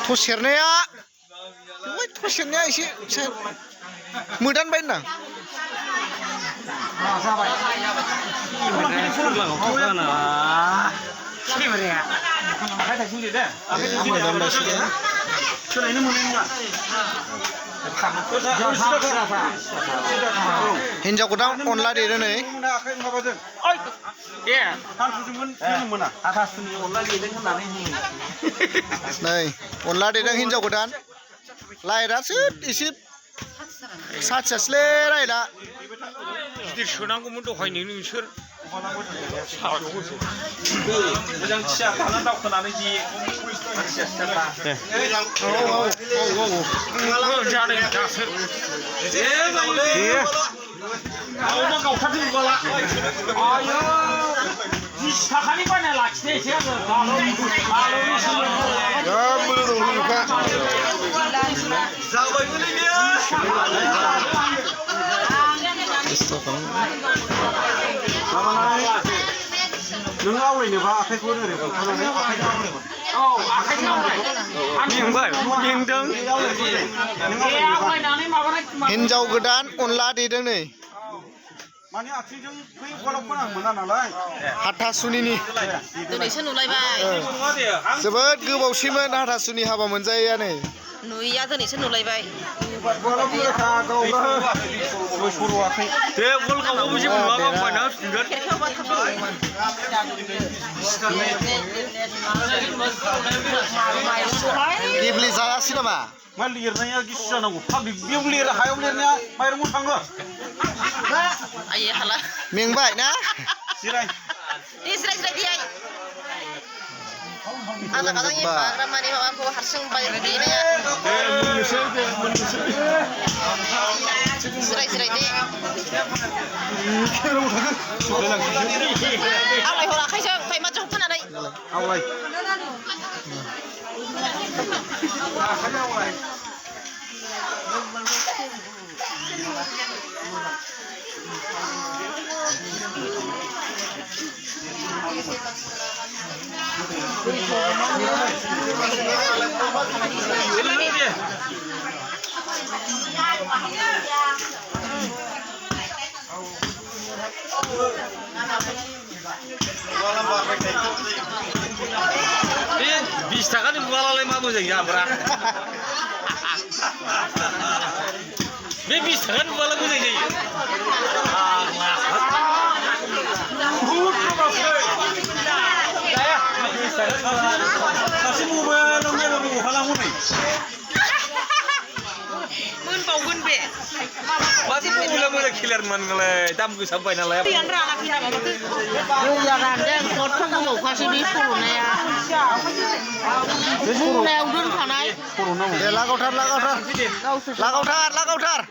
थसेरनाया एसे मोदानबाय होनदां हिन्जाव गोदान अनला देदों नै नै अनला देदों हिन्जाव गोदान लाइटआसो एसे साथियासलै लाइटआ गिदिर सोनांगौमोन दहायनो नोंसोर मोजां थिया थानानै दावखोनानै दे जादों दासो गावबा गावथारदों उवाला आयौ 20 थाखानि बायना लाखिनायसै आङो जाबायमोनलै बेयो नों आवलायनोबा आखाइखौ ओरै हमथानानै हिन्जाव गोदान अनला देदों नै माने आथिंजों बै उवालाव फोनां मोना नालाय हाथासुनिनि दिनैसो नुलायबाय जोबोद गोबावसैमोन हाथासुनि हाबा मोनजायैया नै नुयैया दिनैसो नुलायबाय गेब्ले जायासै नामा मा लिरनाया गिसि जानांगौ बेयाव लिर हायाव लिरनाया माइरंआव थाङो आयै हाला मेंबाय ना जिराय जिराय दे आजा गाजां एफाग्राब माने माबाखौ हारसिं बायदि देनाया जिराय दे आवलाय हर आखाइजों फाइमाजों हमथानानै आवलाय बे 20 थाखानि उवालालाय मा मोजां जाब्रा बे 20 थाखानि उवाला मोजां जायो सासे मबाइलाव नायबाबो हालांगौ नै मोनबावगोन बे माथो मबाइला मोजां क्लियार मोनगोनलाय दाम गोसा बायना लाया दैयानो रानाखै नामा माथो दैया रानदों खरथा गोबावखासो बे सर'नाया सर'नायाव दोनखानाय दे लागावथार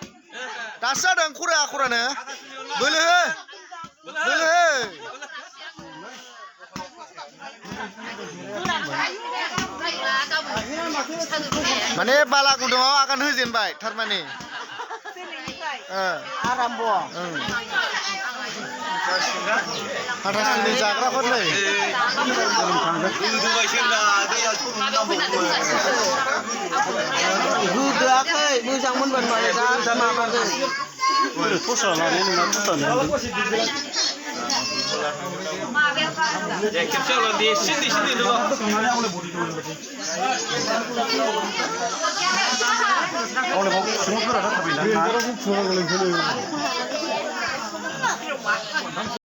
दासो जादों खरानो बोलो माने बाला गुदुङाव आगान होजेनबाय थारमाने आराम्भ हाथासुनि जाग्राफोर नै गोदोआखै मोजां मोनबानो माने दा माबागोन खस्रा लानाय नोंना खेबसेयाव देसिन दङ